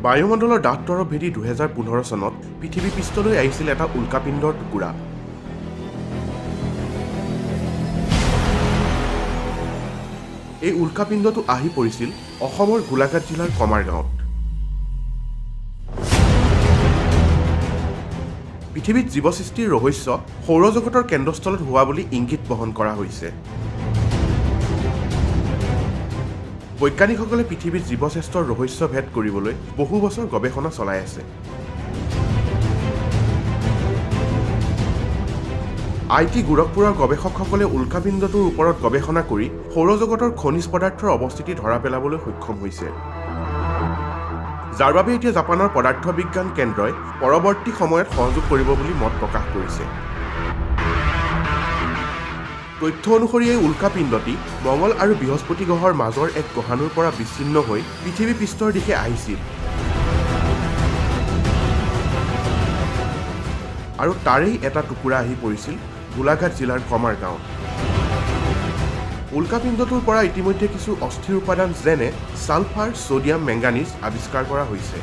বায়ুমণ্ডলৰ ডাঠ তৰপ ভেদি 2015 চনত পৃথিৱী পৃষ্ঠলৈ আহিছিল এটা উল্কাপিণ্ডৰ টুকুৰা। এই উল্কাপিণ্ডটো আহি পৰিছিল অসমৰ গোলাঘাট জিলাৰ কমাৰগাঁৱত। পৃথিৱীত জীৱসৃষ্টিৰ ৰহস্য সৌৰজগতৰ কেন্দ্ৰস্থলত হোৱা বুলি ইংগিত বহন কৰা হৈছে। বৈজ্ঞানিকসকলে পৃথিৱীত জীৱশ্ৰেষ্ঠৰ ৰহস্য ভেদ কৰিবলৈ বহু বছৰ গৱেষণা চলাই আছে। I T গোৰখপুৰৰ গৱেষকসকলে উল্কাপিণ্ডটোৰ ওপৰত গৱেষণা কৰি সৌৰজগতৰ খনিজ পদাৰ্থৰ অৱস্থিতি ধৰা পেলাবলৈ সক্ষম হৈছে, যাৰ বাবে এতিয়া জাপানৰ পদাৰ্থ বিজ্ঞান কেন্দ্ৰই পৰৱৰ্তী সময়ত সহযোগ কৰিব বুলি মত প্ৰকাশ কৰিছে। তথ্য অনুসৰি এই উল্কাপিণ্ডটি মঙল আৰু বৃহস্পতি গ্ৰহৰ মাজৰ এক গ্ৰহাণুৰ পৰা বিচ্ছিন্ন হৈ পৃথিৱী পৃষ্ঠৰ দিশে আহিছিল আৰু তাৰেই এটা টুকুৰা আহি পৰিছিল গোলাঘাট জিলাৰ কমাৰগাঁৱত। উল্কাপিণ্ডটোৰ পৰা ইতিমধ্যে কিছু অস্থিৰ উপাদান যেনে ছালফাৰ, ছ'ডিয়াম, মেংগানিজ আৱিষ্কাৰ কৰা হৈছে।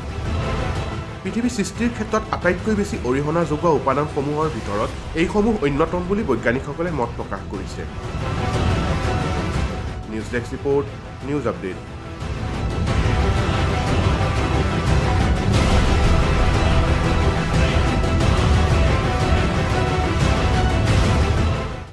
পৃথিৱী সৃষ্টিৰ ক্ষেত্ৰত আটাইতকৈ বেছি অৰিহণা যোগোৱা উপাদানসমূহৰ ভিতৰত এইসমূহ অন্যতম বুলি বৈজ্ঞানিকসকলে মত প্ৰকাশ কৰিছে। News desk report, news update.